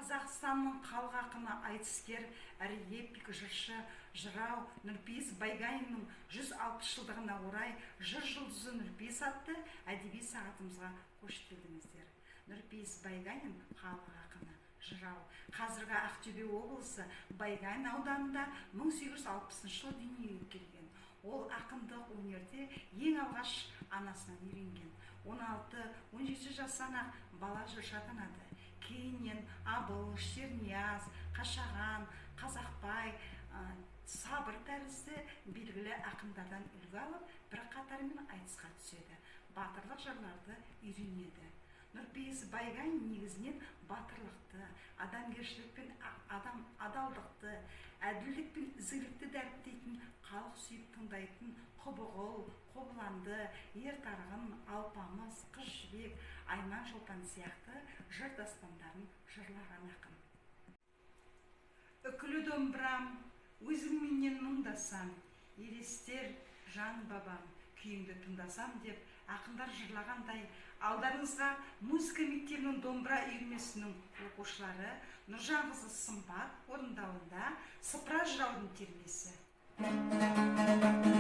Қазақстанның халық ақыны, айтыскер әрі эпик жыршы, жырау Нұрпейіс Байғаниннің 160 жылдығына орай «Жыр жұлдызы Нұрпейіс» атты әдеби сағатымызға қош келдіңіздер. Нұрпейіс Байғанин халық ақыны, жырау. Қазіргі Ақтөбе облысы Байғанин ауданында 1860 жылы дүниеге келген. Ол ақындық өнерде ең алғаш анасынан үйренген. 16-17 жастан-ақ бала жыршы атанады. Кейіннен Абыл, Шернияз, Қашаған, Қазақбай, Сабыр тәрізді белгілі ақындардан үлгі алып, бірқатарымен айтысқа түседі. Батырлық жырларды үйренеді. Нұрпейіс Байғанин негізінен батырлықты, адамгершілік пен адам адалдықты, әділдік пен ізгілікті дәріптейтін, халық сүйіп тыңдайтын Құбығұл, Қобыланды, Ер Тарғын, Алпамыс, Қыз Жібек, Айман Шолпан сияқты жыр дастандарын жырлаған ақын. Үкілі домбырам, өзің менен мұңдасам, елестер жан бабам, күйіңді тыңдасам деп ақындар жырлағандай, алдарыңызға музыка мектебінің домбыра үйірмесінің оқушылары Нұржанқызы Сымбат орындауында Сыпыра жыраудың термесі. Thank you.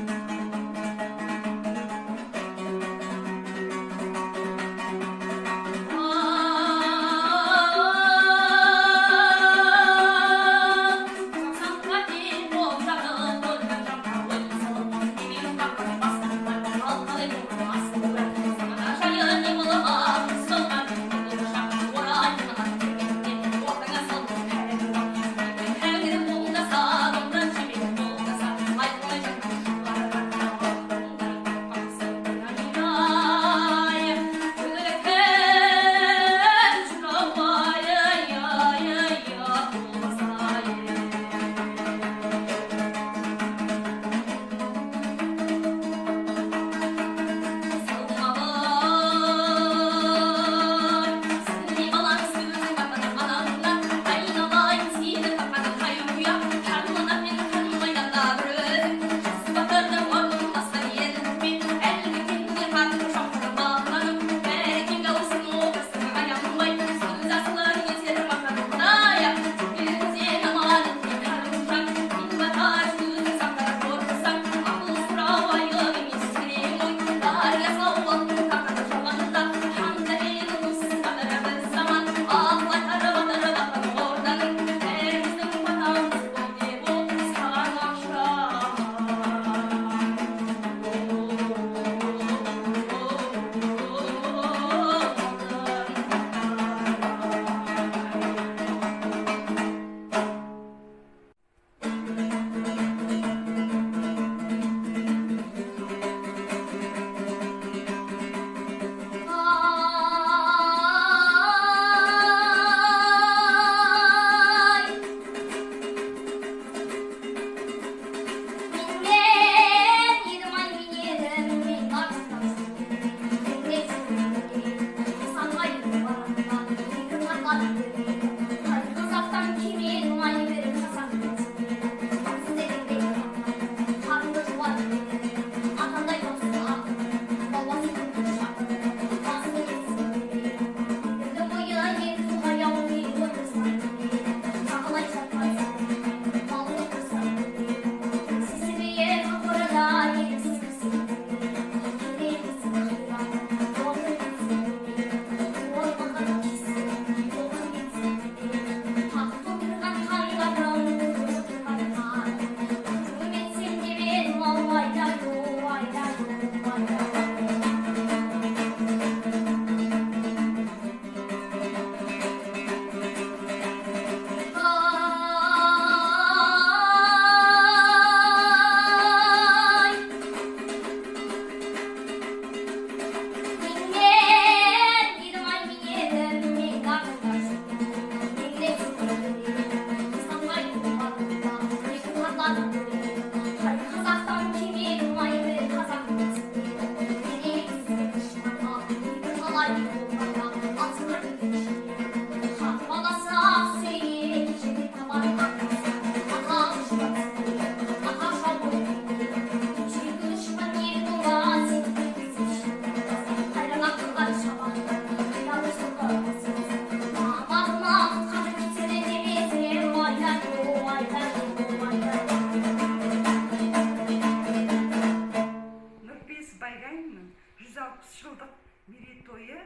160 жылдық мерейтойы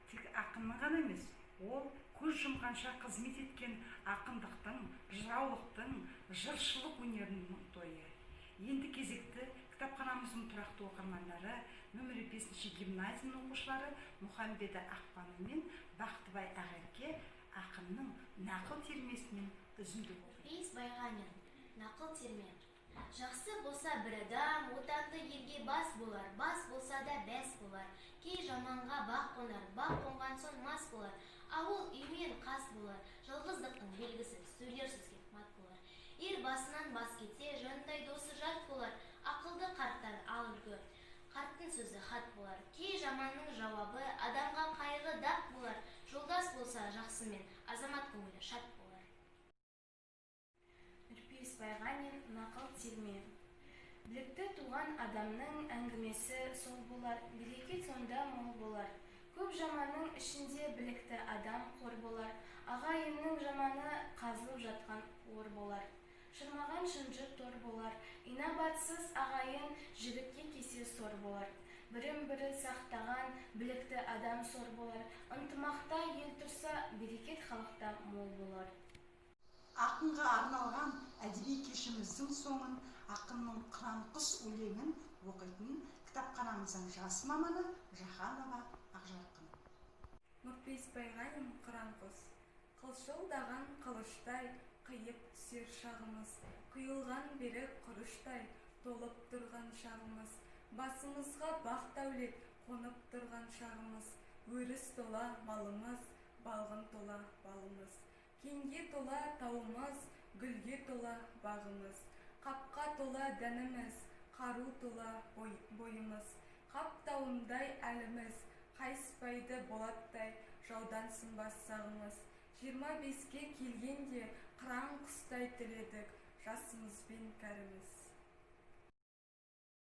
тек ақынның ғана емес, ол көз жұмғанша қызмет еткен ақындықтың, жыраулықтың, жыршылық өнерінің тойы. Енді кезекті кітапханамыздың тұрақты оқырмандары, нөмірі 5-ші гимназияның оқушылары Мұхамбеті Ақпану мен Бақтыбай Ақерке ақынның нақыл термесінен үзінді оқиды. Нұрпейіс Байғанин, нақыл терме. Жақсы болса бір адам, отанды елге бас болар, бас болса да бәс болар. Кей жаманға бақ қонар, бақ қонған соң мас болар. Ауыл үймен қас болар, жалғыздықтың белгісі, сөйлер сөзге мат болар. Ер басынан бас кетсе, жанындай досы жат болар. Ақылды қарттан ал үлгі, қарттың сөзі хат болар. Кей жаманның жауабы, адамға қайғы дақ болар. Жолдас болса жақсымен, азамат көңілі шат болар. Нұрпейіс Байғанин, нақыл терме. Білікті туған адамның әңгімесі сол болар, береке сонда мол болар. Көп жаманның ішінде білікті адам қор болар. Ағайынның жаманы қазылып жатқан ор болар. Шырмаған шынжыр тор болар. Инабатсыз ағайын жігітке кесе сор болар. Бірін-бірі сақтаған білікті адам сор болар. Ынтымақта ел тұрса, берекет халықта мол болар. Ақынға арналған әдеби кешіміздің соңын ақынның Қыран құс өлеңін оқитын кітапханамыздың жас маманы Жаханова Ақжарқын. Нұрпейіс Байғанин, Қыран құс. Қылшылдаған қылыштай қиып түсер шағымыз, құйылған берік құрыштай толып тұрған шағымыз, басымызға бақ дәулет қонып тұрған шағымыз, өріс тола малымыз, балғын тола балымыз, кеңге тола тауымыз, гүлге тола бағымыз, қапқа тола дәніміз, қару тола бойымыз, қап тауындай әліміз, қайыспайды болаттай жаудан сынбас сағымыз. 25-ке келгенде қыран құстай тіледік жасымыз бен кәріміз.